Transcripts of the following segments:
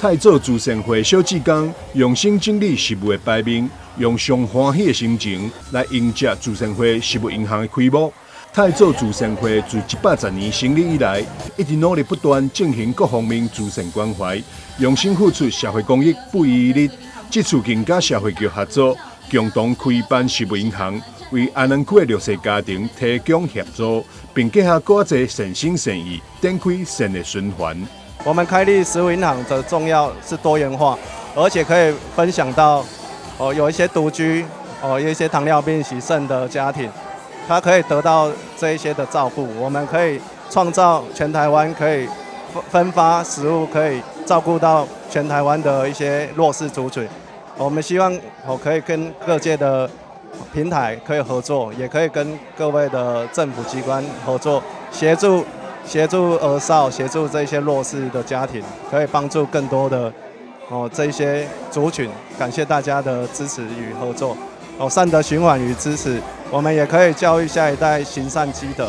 太祖慈善會小志工用心整理食物的排面，用上歡喜的心情來迎接慈善會食物銀行的開幕。太祖慈善會自110年成立以來，一直努力不斷進行各方面慈善關懷，用心付出社會公益不遺餘力。這次更佮社會局合作，共同開辦食物銀行，為安南區的弱勢家庭提供協助，並結合閣較濟善心善意，展開善的循環。我們開立食物銀行的重要是多元化，而且可以分享到哦，有一些獨居哦，有一些糖尿病、洗腎的家庭，他可以得到這一些的照顧。我們可以創造全台灣可以分發食物，可以照顧到全台灣的一些弱勢族群。我們希望哦，可以跟各界的平台可以合作，也可以跟各位的政府機關合作，協助兒少，協助這些弱勢的家庭，可以幫助更多的哦這些族群。感謝大家的支持與合作，哦善的循環與支持，我們也可以教育下一代行善積德。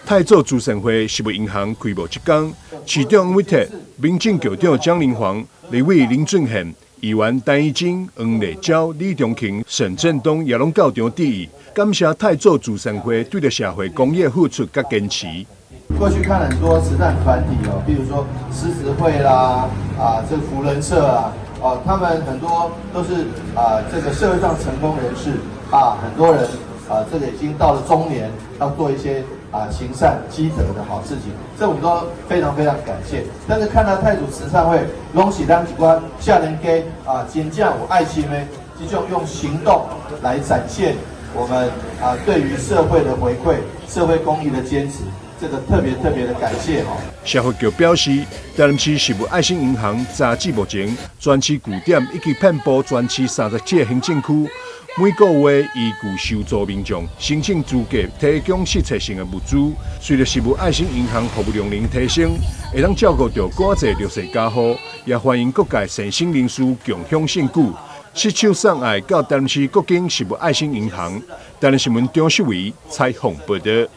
太祖慈善會食物銀行開幕這工，市長委託民政局長蔣林煌、立委林俊憲、議員陳怡貞、黃麗嬌、李中慶、沈振東也攏到場致意，感謝太祖慈善會對著社會公益付出佮堅持。過去看很多慈善團體哦，比如說獅子會啦，啊，這個扶輪社啊，哦，他們很多都是啊，這個社會上成功人士啊，很多人啊，這個已經到了中年，要做一些啊行善積德的好事情，這我們都非常非常感謝。但是看到太祖慈善會，攏是咱一寡少年家啊，真正有愛心的，這種用行動來展現我們啊對於社會的回饋、社會公益的堅持。這個特別特別的感謝哦。社福局表示，台南市食物愛心銀行截至目前，全市據點已經遍佈全市37個行政區，每個月依據受助民眾申請資格，提供實際性的物資。隨著食物愛心銀行服務量能提升，會當照顧著閣較濟弱勢家戶，也歡迎各界善心人士共享盛舉，伸手送愛到台南市各間食物愛心銀行。台南新聞張秀偉採訪報導。